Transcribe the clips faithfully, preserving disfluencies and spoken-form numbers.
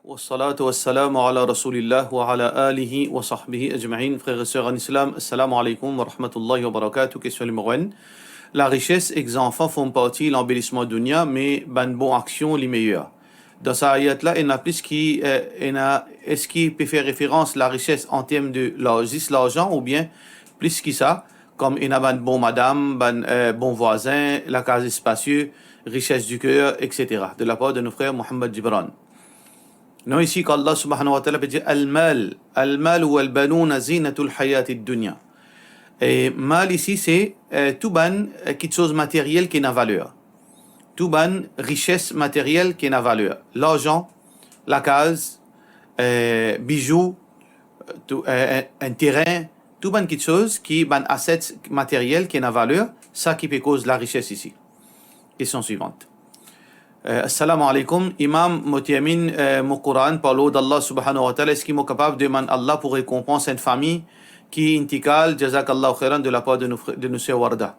Wassalatu wassalamu ala Rasoulillah wa ala alihi wa sahbihi ajmain. Frer e ser an Islam, assalamu alaykum wa rahmatullahi wa barakatuh. Kestion nimero enn. Larises ek zanfan form parti lanbelisman dounia, me bann bon aksion li meyer. Dan sa ayat la, ena plis ki, eh, ena, eski pe fer referans larises an term de la-, zis larzan, oubien plis ki sa, kom ena bann bon madam, bann, eh, bon vwazin, lakaz espasie, richesse du cœur, et cetera, de la part de nos frères Mohamed Gibran. Non, isi, kan Allah subhanahu wa ta'ala pe dir, "Al-mal, al-mal wal-banouna zinatul hayatid dunya." E mal isi, se, eh, tou bann, eh, kitsoz materyel ki ena valer. Tou bann rises materyel ki ena valer. Larzan, lakaz, eh, bizou, tou, eh, enn, enn terin, tou bann kitsoz ki, bann assets materyel ki ena valer, sa ki pe koz larises isi. Kestion swivant. Eh, assalamu alaykum, Imam, mo terminn, eh, mo Quran par lord Allah subhanahu wa ta'ala, eski mo kapav demann Allah pou rekonpans enn fami ki intikal, jazakallahu khairan, de la part de nou fre-, de nou ser Warda.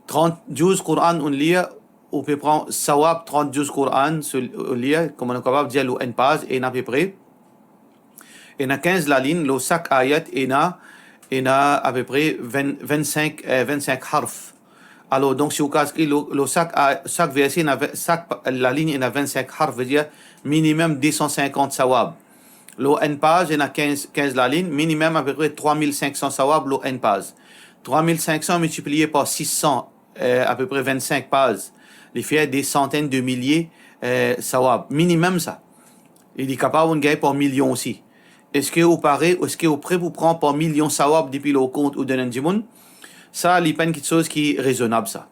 Trant jouz Quran ou'nn lir, ou pe pran sawab trant jouz Quran, so, ou lir, kouma nou kapav dir, lor enn paz, ena apepre, ena kinz lalinn, lor sak ayat, ena, ena apepre vin, vin-sink, eh, vin-sink harf. Alor, donk, si ou kapav ekrir lor, lor sak a-, sak verse, ena vin, sak pa-, lalinn, ena vin-sink harf, vedir minimem de san sinkant sawab. Lor enn paz, ena kinz, kinz lalinn, minimem apepre trwa mil sink san sawab lor enn paz. Trwa mil sink san miltiplie par sis san, eh, apepre vin-sink paz, li fer de santenn de milie, eh, sawab. Minimem sa. E li kapav ou gagn par milion osi. Eski ou pare, eski ou pre pou pran par milion sawab depi lor kont ou donn enn dimoun? Sa, li pa enn kitsoz ki rezonab, sa.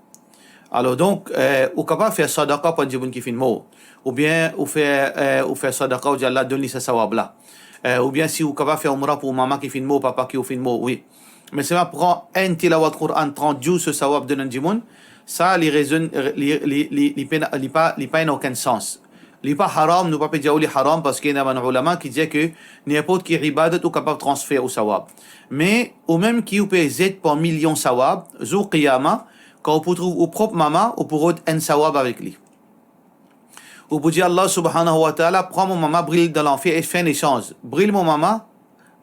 Alor donk, eh, ou kapav fer sadaka pou enn dimoun ki finn mor. Oubien ou fer, eh, ou fer sadaka, ou dir, "Allah, donn li sa sawab la." Eh, oubien si ou kapav fer oumra pou mama ki finn mor, papa ki ou finn mor, wi. Me selman pran enn tilawat Quran trant jour, so sawab donn enn dimoun, sa li rezonn, li, li, li, li pena, li pa, li pa ena okenn sans. Li pa haram, nou pa pe dir ou li haram, parski ena bann ulama ki dir ke ninport ki ibadat ou kapav transfer ou sawab. Me ou mem ki ou pe zet par milion sawab, zour Qiyama, kan ou pou trouv ou prop mama, ou pou rod enn sawab avek li. Ou pou dir Allah subhanahu wa ta'ala, "Pran mo mama, bril dan lanfer e fer enn esanz. Bril mo mama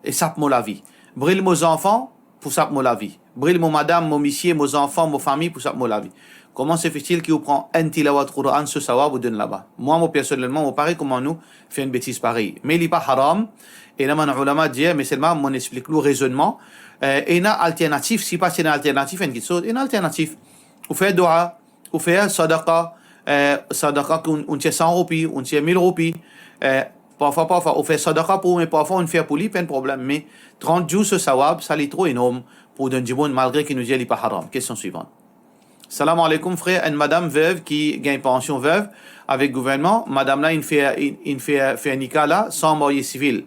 e sap mo lavi. Bril mo zanfan pou sap mo lavi. Bril mo madam, mo misie, mo zanfan, mo fami pou sap mo lavi." Koman se fasil ki ou pran enn tilawat Quran, so sawab ou donn laba? Mwa, mo personelman, mo pa rekomann ou fer enn betiz parey. Me li pa haram. Ena bann ulama dir, me selman mo explik ou rezonnman. Eh, ena alternatif, si pa ti ena alternatif, enn kitsoz, ena alternatif. Ou fer dua, ou fer sadaka, eh, sadaka ki ou, ou tir san roupi, ou tir mil roupi, eh, parfwa, parfwa, ou fer sadaka pou ou, me parfwa ou fer pou li, pa enn problem. Me trant jour so sawab, sa li tro enorm pou donn dimoun, malgre ki nou dir li pa haram. Kestion swivan. Salam aleykoum, frer, enn madam vev ki gagn pansion vev avek gouvernman, madam la inn fer, inn, inn fer, fer nika la san marye sivil.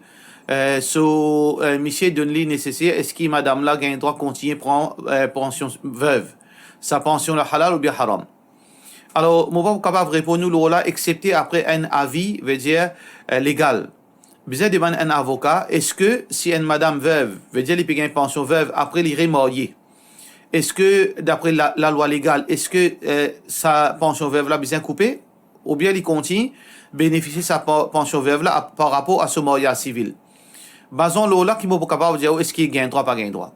Eh, so, eh, misie donn li neseser, eski madam la gagn drwa kontigne pran, eh, pansion vev? Sa pansion la halal oubien haram? Alor, mo pa kapav reponn ou lor la, exepte apre enn avi, vedir, eh, legal. Bizin demann enn avoka, eski si enn madam vev, vedir li pe gagn pansion vev, apre li remarye, eski dapre la, lalwa legal, eski, eh, sa pansion vev la bizin koupe, oubien li kontign benefisie sa pa-, pansion vev la ap-, par rapor a so maryaz sivil? Bazan lor la ki mo pou kapav dir ou eski gagn drwa, pa gagn drwa.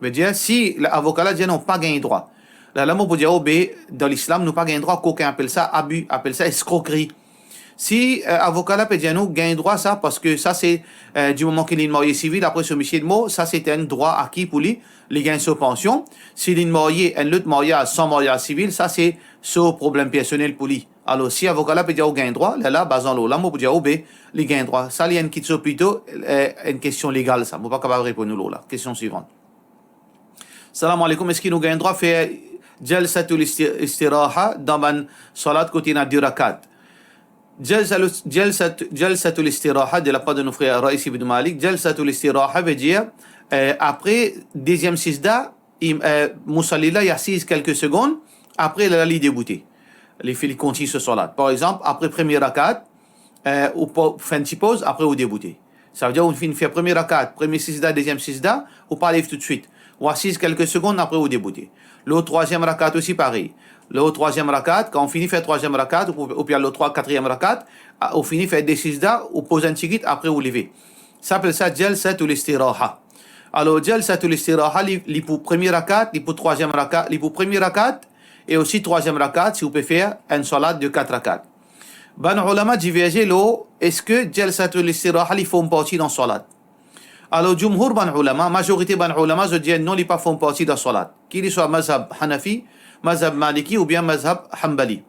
Vedir, si la-, avoka la dir non, pa gagn drwa, lerla mo pou dir ou, be, dan Lislam, nou pa gagn drwa, kokin apel sa abi, apel sa eskrokri. Si, eh, avoka la pe dir nou gagn drwa sa, parski sa se, eh, di moman ki linn marye sivil, apre so misie mor, sa se enn drwa aki pou li, li gagn so pansion. Si linn marye enn lot maryaz san maryaz sivil, sa se so problem personel pou li. Alor, si avoka la pe dir ou gagn drwa, lerla, bazan lor la, mo pou dir ou, be, li gagn drwa. Sa li enn kitsoz plito, eh, enn kestion legal sa. Mo pa kapav reponn ou lor la. Kestion swivan. Salam aleykoum, eski nou gagn drwa fer jalsatul isti-, istiraha dan bann salat kot ena de rakat? Jalsalu-, jalsat-, jalsatul istiraha, de la part de nos frères Raïs ibn Malik, jalsatul istiraha vedir, eh, apre deziem sizda, im-, eh, mousalli la, li asiz kelke segonn, apre la, li deboute. Li fi-, li kontign so salat. Par exanp, apre premie rakat, eh, ou pa, finn ti poz, apre ou deboute. Savedir ou finn fer premie rakat, premie sizda, deziem sizda, ou pa lev toutswit. Ou asiz kelke segonn, apre ou deboute. Lor trwaziem rakat osi parey. Lor trwaziem rakat, kan ou fini fer trwaziem rakat, ou, ou pe al lor trwa, katriem rakat, a, ou fini fer de sizda, ou poz enn tigit, apre ou leve. Sa apel sa jalsatul istiraha. Alor, jalsatul istiraha, li, li pou premie rakat, li pou trwaziem rakat, li pou premie rakat, e osi trwaziem rakat, si ou pe fer enn swalat de kat rakat. Bann ulama diverze lor, eski jalsatul istiraha, li form parti dan swalat? Alor, jumhur bann ulama, mazorite bann ulama, zot dir non, li pa form parti dan swalat. Ki li swa mazhab Hanafi, mazhab Maliki oubien mazhab Hanbali.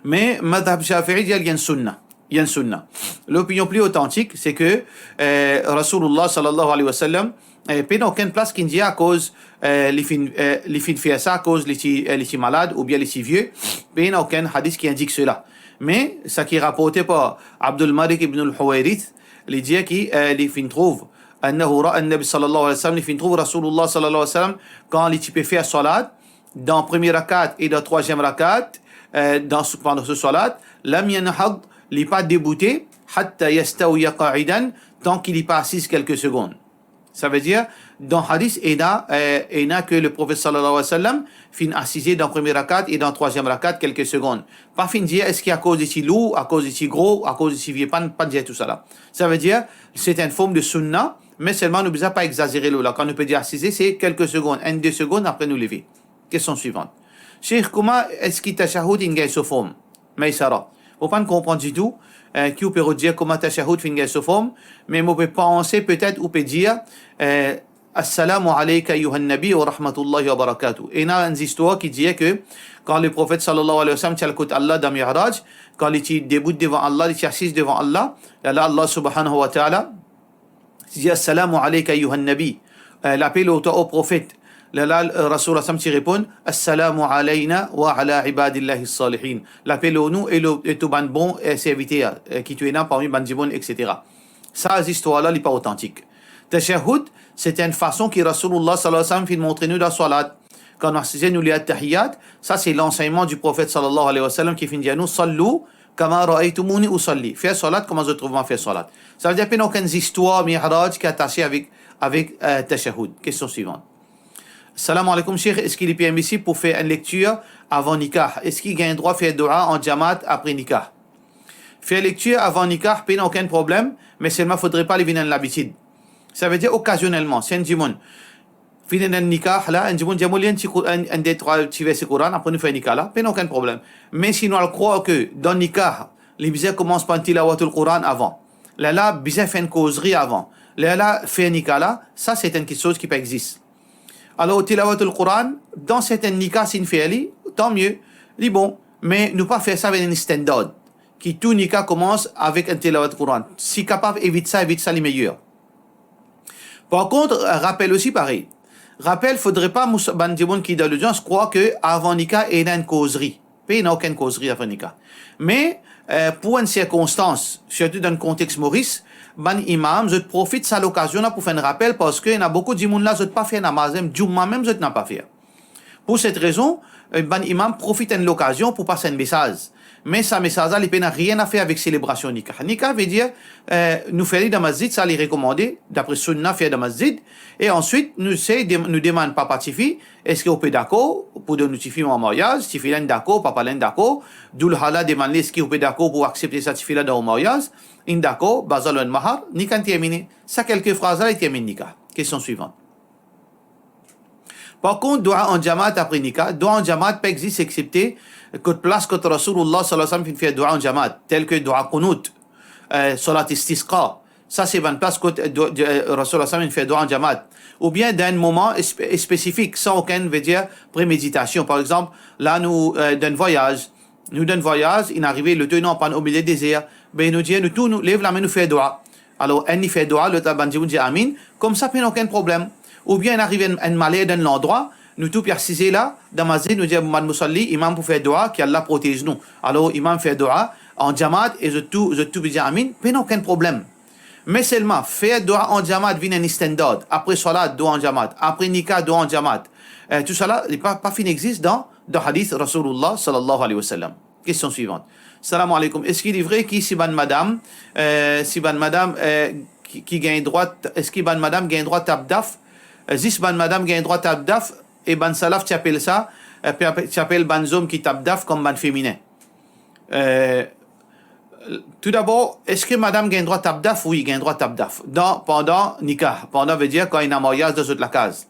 Me mazhab Shafi'i dir li enn sunna. Li enn sunna. Lopinion pli otantik, se ke, eh, Rasoulullah sallallahu alayhi wa sallam, eh, pena okenn plas ki dir akoz, eh, li finn, eh, li finn fer sa akoz li ti, eh, li ti malad oubien li ti vie. Pena okenn hadis ki indik sela. Me sa ki raporte par Abdul Malik ibn al-Huwayrith, li dir ki, eh, li finn trouv, annahu ra'a an-Nabi sallallahu alayhi wa sallam, li finn trouv Rasoulullah sallallahu alayhi wa sallam, kan li ti pe fer swalat, dan premie rakat e dan trwaziem rakat, eh, dan so, pandan so swalat, lam yanhad, li pa deboute, hatta yastawiya qa'idan, tan ki li pa asiz kelke segonn. Savedir, dan hadis, ena, eh, ena ke Leprofet sallallahu alayhi wa sallam finn asize dan premie rakat e dan trwaziem rakat kelke segonn. Pa finn dir eski akoz li ti lour, akoz li ti gro, akoz li ti vie, pa, pa dir tousala. Savedir, se enn form de sunna, me selman nou bizin pa egzazere lor la. Kan nou pe dir asize, se kelke segonn, enn, de segonn, apre nou leve. Kestion swivan. Sheikh, kouma eski tashahoud inn gagn so form? Maysara. Mo pa'nn konpran ditou, eh, ki ou pe rod dir kouma tashahoud finn gagn so form, me mo pe panse petet ou pe dir, eh, "Assalamu alayka ayyuhan nabi wa rahmatullahi wa barakatuh." Ena enn zistwar ki dir ke kan Leprofet sallallahu alayhi wa sallam ti al kot Allah dan Mi'raj, kan li ti debout devan Allah, li ti asiz devan Allah, lerla Allah subhanahu wa ta'ala ti dir, "Assalamu alayka ayyuhan nabi." Eh, lape lor twa, o Profet. Lerla, eh, Rasoul sallam ti reponn, "Assalamu alayna wa ala ibadillahi salihin." Lape lor nou e lor, e to bann bon, eh, serviter, eh, ki to ena parmi bann dimoun, et cetera. Sa zistwar la, li pa otantik. Tashahoud, se enn fason ki Rasoulullah sallallahu alayhi wa sallam finn montre nou dan swalat. Kan nou asize, nou lir At-Tahiyyat, sa se lansegnman di Profet sallallahu alayhi wa sallam ki finn dir nou, "Sallu kama ra'aytumuni usalli." Fer swalat kouma zot trouv mwa fer swalat. Savedir, pena okenn zistwar Mi'raj ki atase avek, avek, eh, tashahoud. Kestion swivan. Salam alaykum, Sheikh. Eski li permisib pou fer enn lektir avan nikah? Eski gagn drwa fer doua an jamaat apre nikah? Fer lektir avan nikah, pena okenn problem, me selman fodre pa li vinn enn labitid. Savedir, okazionelman, si enn dimoun finn ena enn nikah la, enn dimoun dir, "Mo lir enn ti kou-, enn, enn de trwa ti verse Koran, apre nou fer nikah la," pena okenn problem. Me si nou al krwar ke dan nikah, li bizin koumans par enn tilawatul Koran avan, lerla bizin fer enn kozri avan, lerla fer nikah la, sa se enn kiksoz ki pa existe. Alor, tilawatul Koran, dan serten nikah, si nou fer li, tan mie, li bon, me nou pa fer sa avek enn standard, ki tou nikah koumans avek enn tilawatul Koran. Si kapav evit sa, evit sa, li meyer. Par kont, rapel osi parey. Rapel, fodre pa mous-, bann dimoun ki dan lodians krwar ke avan nikah, ena enn kozri. Pena okenn kozri avan nikah. Me, eh, pou enn sirkonstans, sirtou dan konteks Moris, bann imam, zot profit sa lokazion la pou fer enn rapel, parski ena boukou dimoun la, zot pa fer namaz mem, Jouma mem, zot napa fer. Pou set rezon, eh, bann imam profit enn lokazion pou pas enn mesaz. Me sa mesaz la, li pena nanye a fer avek selebrasion nikah. Nikah ve dir, eh, nou fer li dan masjid, sa li rekomande, dapre sunna, fer dan masjid. E answit, nou sey dem-, nou demann papa tifi, eski ou pe dakor pou donn nou tifi an maryaz? Tifi la inn dakor, papa la inn dakor. Doulha la demann li, eski ou pe dakor pou aksepte sa tifi la dan ou maryaz? Inn dakor, baza lor enn mahar, nikah inn termine. Sa kelke fraz la, li terminn nikah. Kestion swivan. Par kont, doua an jamaat apre nikah, doua an jamaat pa existe exsepte kot plas kot Rasoulullah sallallahu alayhi wa sallam finn fer doua an jamaat, tel ke doua kounout, eh, salat istisqa. Sa se bann plas kot, eh, doua, eh, Rasoulullah sallam finn fer doua an jamaat. Oubien dan enn moman espe-, espesifik, san okenn, ve dir, premeditasion. Par exanp, la nou, eh, dan enn vwayaz, nou dan enn vwayaz, inn arive loto inn anpann omilie dezer, be nou dir, nou tou, nou lev lame, nou fer doua. Alor, enn li fer doua, lot la bann dimoun dir amin, koumsa pena okenn problem. Oubien inn arive enn, enn maler dan enn landrwa, nou tou pe asize la, dan masjid, nou dir, "Mad musalli, imam pou fer doua, ki Allah protez nou." Alor, imam fer doua, an jamaat, e zot tou, zot tou pe dir amin, pena okenn problem. Me selman, fer doua an jamaat vinn enn standard, apre swalat, doua an jamaat, apre nikah, doua an jamaat. Eh, tousala, li pa, pa finn existe dan, dan hadith Rasoulullah sallallahu alayhi wa sallam. Kestion swivan. Salam alaykum. Eski li vre ki si bann madam, eh, si bann madam, eh, ki, ki gagn drwa, eski bann madam gagn drwa tap daf, Eh, zis bann madam gagn drwa tap daf, e bann salaf ti apel sa, eh, pe-, ti apel bann zom ki tap daf kom bann feminen. Eh, toudabor, eski madam gagn drwa tap daf? Wi, gagn drwa tap daf. Dan, pandan nikah, pandan vedir kan ena maryaz dan zot lakaz.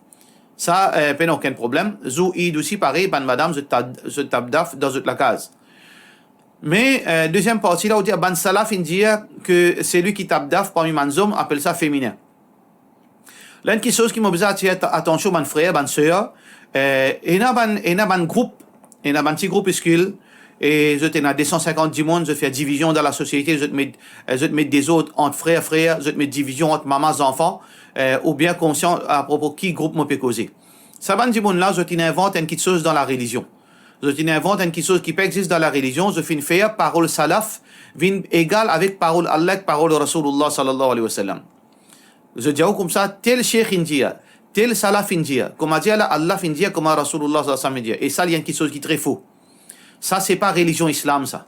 Sa, eh, pena okenn problem. Zour Eid osi parey, bann madam zot ta-, zot tap daf dan zot lakaz. Me, eh, deziem parti la, ou dir bann salaf inn dir ke selwi ki tap daf parmi bann zom, apel sa feminen. La enn kiksoz ki mo bizin atir at-, atansion bann frer, bann ser, eh, ena bann, ena bann group, ena bann ti groupiskil, e zot ena de san sinkant dimoun, zot fer divizion dan lasosiete, zot met, eh, zot met dezord ant frer, frer, zot met divizion ant mama, zanfan, eh, ou bien konsian apropo ki group mo pe koze. Sa bann dimoun la, zot inn invant enn kiksoz dan larelizion. Zot inn invant enn kiksoz ki pa existe dan larelizion, zot finn fer parol salaf vinn egal avek parol Allah ek parol Rasoulillah sallallahu alayhi wa sallam. Zot dir ou koumsa, tel sheikh inn dir, tel salaf inn dir, kouma dir la Allah finn dir, kouma Rasoulillah sallallahu alayhi wa sallam finn dir. E sa, li enn kiksoz ki tre fo. Sa, se pa relizion Islam, sa.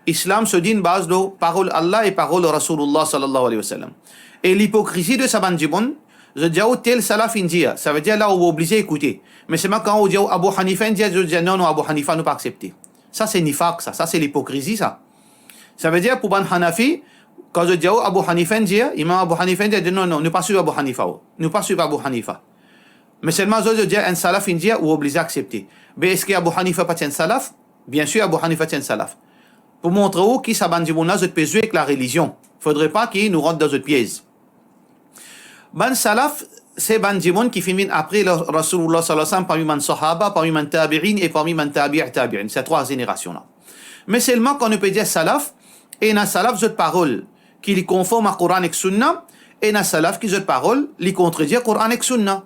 Islam so din baz lor parol Allah e parol Rasoulillah sallallahu alayhi wa sallam. E lipokrizi de sa bann dimoun, zot dir ou tel salaf inn dir, savedir la ou oblize ekoute. Me selman kan ou dir ou Abu Hanifa inn dir, zot dir non, non, Abu Hanifa nou pa aksepte. Sa se nifaq, sa, sa se lipokrizi, sa. Savedir pou bann Hanafi, kan zot dir ou Abu Hanifa inn dir, Imam Abu Hanifa inn dir, non, non, nou pa swiv Abu Hanifa, ou. Nou pa swiv Abu Hanifa. Me selman zot, zot dir enn salaf inn dir, ou oblize aksepte. Be eski Abu Hanifa pa ti enn salaf? Biensir Abu Hanifa ti enn salaf. Pou montre ou ki sa bann dimoun la, zot pe zwe ek larelizion. Fodre pa ki nou rant dan zot piez. Bann salaf, se bann dimoun ki finn vinn apre la-, Rasoulillah sallallahu alayhi wa sallam, parmi bann sahaba, parmi bann tabiin e parmi bann tabi'i tabiin. Se trwa zenerasion la. Me selman kan nou pe dir salaf, ena salaf zot parol ki li konform a Koran ek Sunna, ena salaf ki zot parol li kontredir Koran ek Sunna.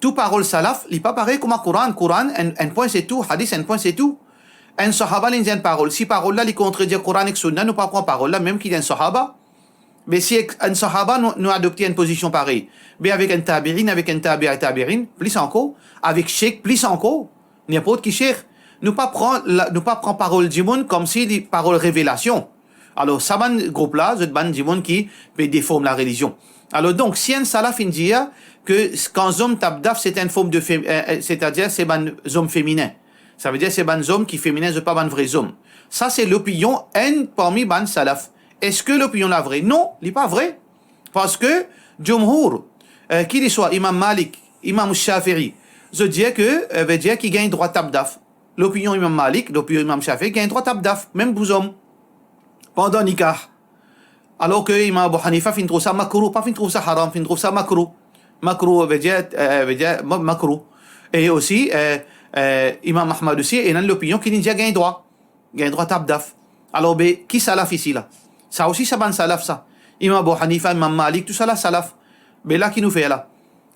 Tou parol salaf, li pa parey kouma Koran. Koran, enn, enn pwin se tou, hadis, enn pwin se tou. Enn sahaba li dir enn parol, si parol la li kontredir Koran ek Sunna, nou pa pran parol la, mem ki li enn sahaba. Me si ek enn sahaba nou, nou adopte enn pozision parey, be avek enn tabiin, avek enn tabi'i tabiin, plis ankor, avek sheikh, plis ankor, ninport ki sheikh, nou pa pran la, nou pa pran parol dimoun koumsi li parol revelasion. Alor, sa bann group la, zot bann dimoun ki pe deform larelizion. Alor, donk, si enn salaf inn dir ke kan zom tap daf, se enn form de fem-, eh, eh, setadir se bann zom feminen. Savedir se bann zom ki feminen, zot pa bann vre zom. Sa se lopinion enn parmi bann salaf. Eski lopinion la vre? Non, li pa vre. Parski djoumhour, eh, ki li swa Imam Malik, Imam Shafi'i, zot dir ke, eh, vedir ki gagn drwa tap daf. Lopinion Imam Malik, lopinion Imam Shafi'i, gagn drwa tap daf, mem pou zom, pandan nikah. Alor ke Imam Abu Hanifa finn trouv sa makrouh, pa finn trouv sa haram, finn trouv sa makrouh. Makrouh, vedir, eh, vedir ma-, makrouh. E osi, eh, eh, Imam Ahmad osi, ena enn lopinion ki li dir gagn drwa. Gagn drwa tap daf. Alor, be, ki salaf isi la? Sa osi sa bann salaf sa. Imam Abu Hanifa, Imam Malik, tou sa la salaf. Be la ki nou fer la?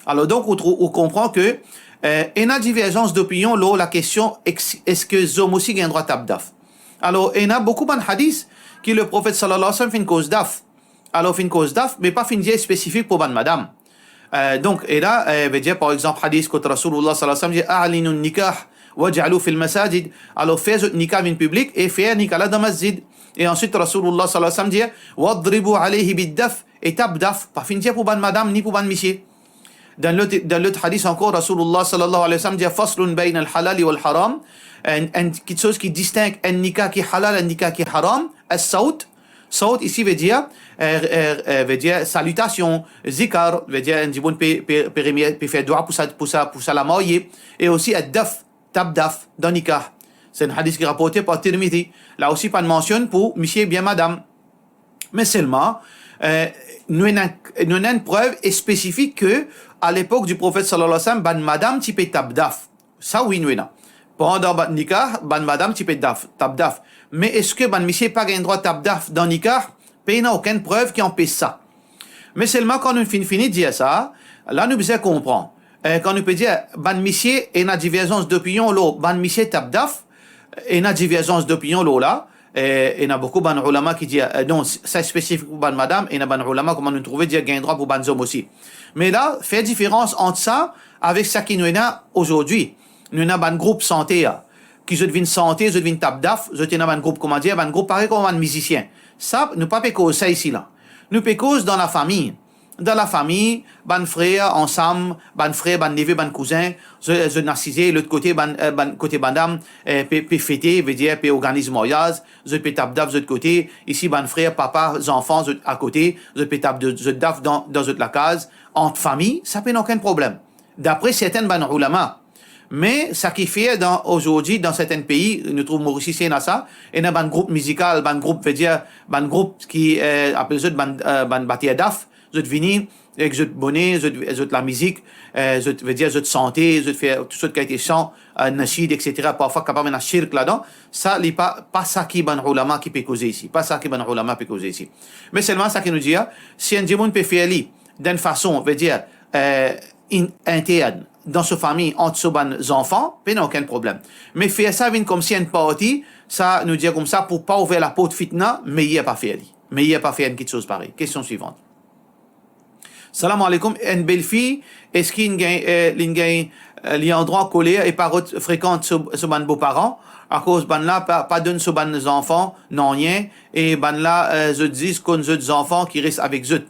Alor, donk, ou trou-, ou konpran ke, eh, ena diverzans dopinion lor lakestion ex-, eski zom osi gagn drwa tap daf. Alor, ena boukou bann hadis ki Leprofet sallallahu alayhi wa sallam finn koz daf. Alor, finn koz daf, me pa finn dir spesifik pou bann madam. Eh, donk, e la, eh, vedir, par exanp, hadis kot Rasoulillah sallallahu alayhi wa sallam dir, "A'linu nikah, waj'alu fil masajid." Alor, fer zot nikah vinn piblik e fer nikah la dan masjid. E answit, Rasoulillah sallallahu alayhi wa sallam dir, "Wadribu alayhi bid daf." E tap daf, pa finn dir pou bann madam ni pou bann misie. Dan lot, dan lot hadis ankor, Rasoulillah sallallahu alayhi wa sallam dir, "Faslun baynal halali wal haram." Enn, enn kiksoz ki disteng enn nikah ki halal, enn nikah ki haram, as-sawt. Sawt isi vedir, eh, eh, eh, vedir salitasion, zikar, vedir enn dimoun pe, pe, pe remie-, pe fer dwa pou sa, pou sa, pou sa lamarye. E osi ad-daf, tap daf, dan nikah. Se enn hadis ki raporte par Tirmizi. La osi, pa mansionn pou misie bien madam. Me selman, eh, nou ena, nou ena enn prev spesifik ke, a lepok di Profet sallallahu alayhi wa sallam, bann madam ti pe tap daf. Sa wi, nou ena. Pandan bann nikah, bann madam ti pe daf, tap daf. Me eski bann misie pa gagn drwa tap daf dan nikah? Pena okenn prev ki anpes sa. Me selman kan nou finn fini dir sa, la nou bizin konpran. Eh, kan nou pe dir bann misie, ena diverzans dopinion lor bann misie tap daf, ena diverzans dopinion lor la, eh, ena boukou bann oulama ki dir, eh, non, sa spesifik pou bann madam, ena bann oulama, kouma nou trouve, dir gagn drwa pou bann zom osi. Me la, fer diferans ant sa avek sa ki nou ena azordi. Nou ena bann group sante a, ki zot vinn sante, zot vinn tap daf, zot ena bann group, kouma dir, bann group parey kouma bann mizisien. Sa, nou pa pe koz sa isi la. Nou pe koz dan lafami. dan lafami, bann frer ansam, bann frer, bann neve, bann kouzin, zot, zot ena size, lot kote bann, eh, bann, kote madam, eh, pe, pe fete, vedir pe organiz maryaz, zot pe tap daf zot kote, isi bann frer, papa, zanfan, zot akote, zot pe tap de, zot daf dan, dan zot lakaz, ant fami, sa pena okenn problem. Dapre sertin bann oulama. Me sa ki fer dan, azordi, dan sertin pei, nou trouv Moris isi ena sa, ena bann group mizikal, bann group, vedir, bann group ki, eh, apel zot bann, eh, bann bater daf, zot vini ek zot bone, zot, zot lamizik, eh, zot, vedir, zot sante, zot fer tou sort kalite san, eh, nasid, et cetera. Parfwa kapav ena sirk ladan. Sa, li pa, pa sa ki bann oulama ki pe koze isi, pa sa ki bann oulama pe koze isi. Me selman sa ki nou dir, si enn dimoun pe fer li, dan enn fason, vedir, eh, in-, intern, dan so fami, ant so bann zanfan, pena okenn problem. Me fer sa vinn koumsi enn parti, sa nou dir koumsa, pou pa ouver laport fitna, meyer pa fer li. Meyer pa fer enn kiksoz parey. Kestion swivan. Salam aleykoum, enn belfi, eski li'nn gagn, eh, li'nn gagn, eh, li andrwa ankoler e pa rod frekant so, so bann boparan, akoz bannla pa, pa donn so bann zanfan nanye, e bannla, eh, zot zis konn zot zanfan ki res avek zot.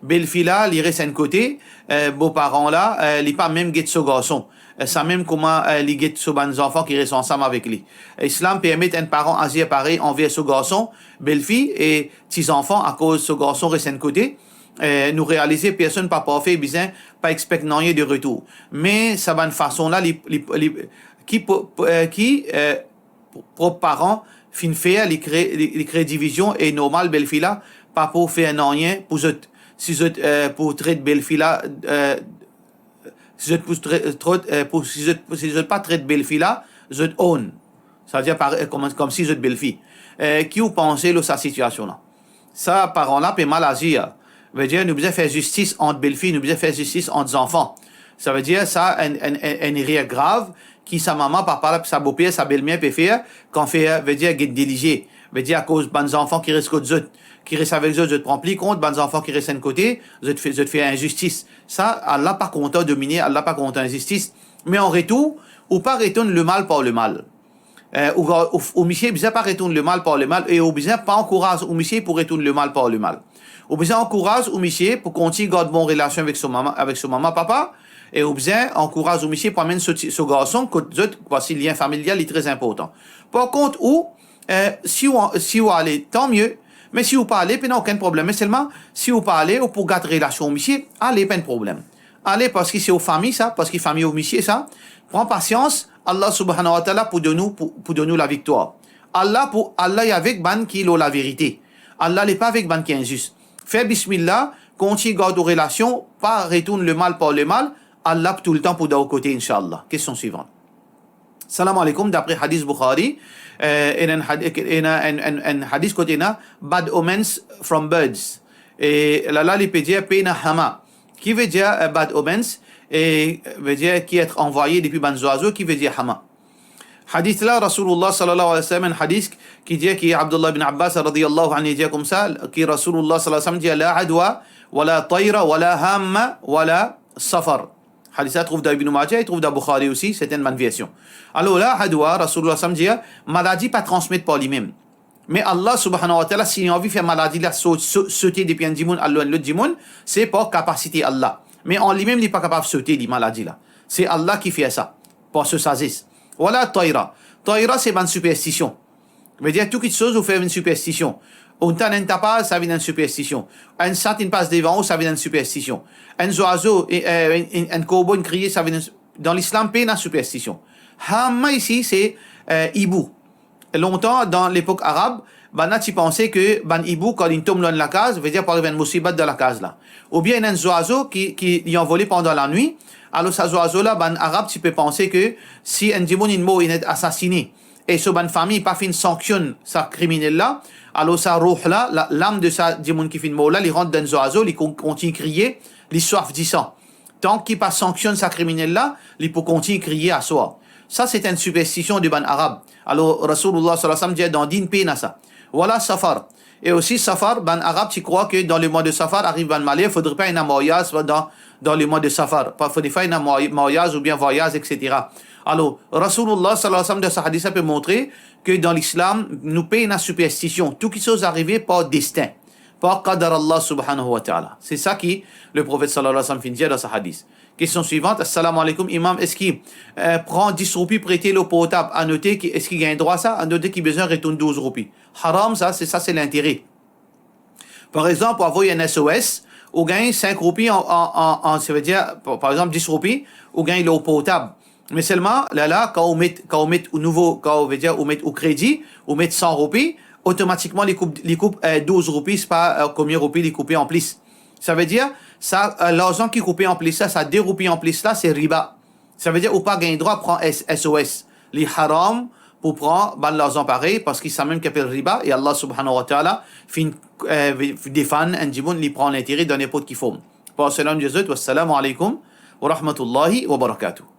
Belfi la, li res enn kote, eh, boparan la, eh, li pa mem get so garson. Eh, sa mem kouma, eh, li get so bann zanfan ki res ansam avek li. Islam permet enn paran azir parey anver so garson, belfi e ti zanfan, akoz so garson res enn kote. Eh, nou realize personn pa parfe, bizin pa expek nanye de retour. Me sa bann fason la, li, li, li, ki po-, po-, eh, ki, eh, prop paran finn fer, li kre, li, li kre divizion e normal belfi la pa pou fer nanye pou zot. Si zot, eh, pou tret belfi la, eh, si zot pou tre-, tret, eh, pou, si zot, si zot pa tret belfi la, zot own. Savedir par-, eh, kouma, koumsi zot belfi. Eh, ki ou panse lor sa sitiasion la? Sa paran la pe mal azir. Vedir, nou bizin fer zistis ant belfi, nou bizin fer zistis ant zanfan. Savedir, sa enn, enn, enn, enn erer grav ki sa mama, papa la, sa boper, sa belmer pe fer, kan fer, vedir, get delizie. Vedir, akoz bann zanfan ki res kot zot, ki res avek zot, zot pran pli kont, bann zanfan ki res enn kote, zot fe, zot fer inzistis. Sa, Allah pa kontan domine, Allah pa kontan inzistis. Me an retour, ou pa retourn lemal par lemal. Eh, ou, ou, ou misie bizin pa retourn lemal par lemal e ou bizin pa ankouraz ou misie pou retourn lemal par lemal. Ou bizin ankouraz ou misie pou kontign gard bon relasion avek so mama, avek so mama, papa, e ou bizin ankouraz ou misie pou amenn so ti, so garson kot zot, parski lien familial, li tre inportan. Par kont ou, eh, si ou, si ou ale, tan mie, me si ou pa ale, pena okenn problem. Me selman, si ou pa ale, ou pou gat relasion ou misie, ale, pa enn problem. Ale, parski se ou fami sa, parski fami ou misie sa. Pran pasians, Allah Subhanahu wa Ta'ala pou donn ou, pou, pou donn ou laviktwar. Allah pou, Allah li avek bann ki lor laverite. Allah li pa avek bann ki inzis. Fer bismillah, kontign gard ou relasion, pa retourn lemal par lemal, Allah toultan pou dan ou kote, inshallah. Kestion swivan. Salam aleykoum, dapre hadis Bukhari, eh, ena enn had-, ena enn, enn, enn hadis kot ena bad omens from birds. E la, la, li pe dir pena hama. Ki vedir, eh, bad omens, e vedir ki et anvwaye depi bann zwazo, ki vedir hama. Hadis la, Rasoulullah sallallahu alayhi wa sallam, enn hadis ki dir ki Abdullah bin Abbas radiyallahu anhu dir koumsa, ki Rasoulullah sallallahu alayhi wa sallam dir, "La adwa, wala tayra, wala hamma, wala safar." Hadis la trouv dan Ibn Majah, li trouv dan Bukhari osi, sertin bann version. Alor, la adwa, Rasoulullah sallam dir, maladi pa transmet par limem. Me Allah Subhanahu wa Ta'ala, si li anvi fer maladi la so-, so-, sote depi enn dimoun al lor enn lot dimoun, se par kapasite Allah. Me an limem, li pa kapav sote li, maladi la. Se Allah ki fer sa, par so sazes. Wala tayra. Tayra, se bann siperstision. Vedir, tou kiksoz ou fer vinn siperstision. Ou tann enn tapaz, sa vinn enn siperstision. Enn sat inn pas devan ou, sa vinn enn siperstision. Enn zwazo, e, e, enn, enn, enn korbo inn kriye, sa vinn enn, dan Lislam, pena siperstision. Hama isi, se, eh, ibou. Lontan, dan lepok arab, bann la ti panse ke bann ibou, kan li tonm lor enn lakaz, vedir pou ariv enn mosibat dan lakaz la. Oubien enn zwazo ki, ki li anvole pandan lanwit, alor sa zwazo la, bann Arab ti pe panse ke si enn dimoun inn mor, inn et asasine, e so bann fami pa finn sanksionn sa kriminel la, alor sa rouh la, la, lam de sa dimoun ki finn mor la, li rant dan enn zwazo, li kon-, kontign kriye, li swaf disan. Tank ki pa sanksionn sa kriminel la, li pou kontign kriye aswar. Sa, se enn siperstision de bann Arab. Alor, Rasoulullah sallallahu alayhi wa sallam dir, dan din pena sa. Wala safar. E osi, safar, bann Arab ti krwar ke dan lemwa de safar ariv bann maler, fodre pa ena maryaz dan, dan lemwa de safar. Pa, fodre pa ena mary-, maryaz oubien vwayaz, et cetera. Alor, Rasoulullah sallallahu alayhi wa sallam, dan sa hadis la, pe montre ke dan Lislam, nou pena siperstision. Tou kiksoz arive par destin. par qadar Allah subhanahu wa ta'ala. Se sa ki le Profet sallallahu alayhi wa sallam finn dir dan sa hadis. Kestion swivant, assalamu alaykum imam, eski, eh, pran dis roupi prete lor portab, a note ki, eski gagn drwa sa? A note ki bizin retourn douz roupi. Haram sa, se sa, se lintere. Par exanp, ou avoy enn S O S, ou gagn sink roupi an, an, an, an, savedir, par, par exanp, dis roupi, ou gagn lor portab. Me selman, la, la, kan ou met, kan ou met ou nouvo, kan ou, vedir, ou met ou kredi, ou met san roupi, otomatikman li koup, li koup, eh, douz roupi, se pa, eh, konbien roupi li koupe anplis. Savedir, sa, eh, larzan ki koupe anplis la, sa de roupi anplis la, se riba. Savedir ou pa gagn drwa pran S-, S O S. Li haram pou pran bann larzan parey, parski samem ki apel riba, e Allah subhanahu wa ta'ala finn, eh, defann enn dimoun li pran lintere dan ninport ki form. Par so nom de Zot, wassalamu alaykum wa rahmatullahi wa barakatuh.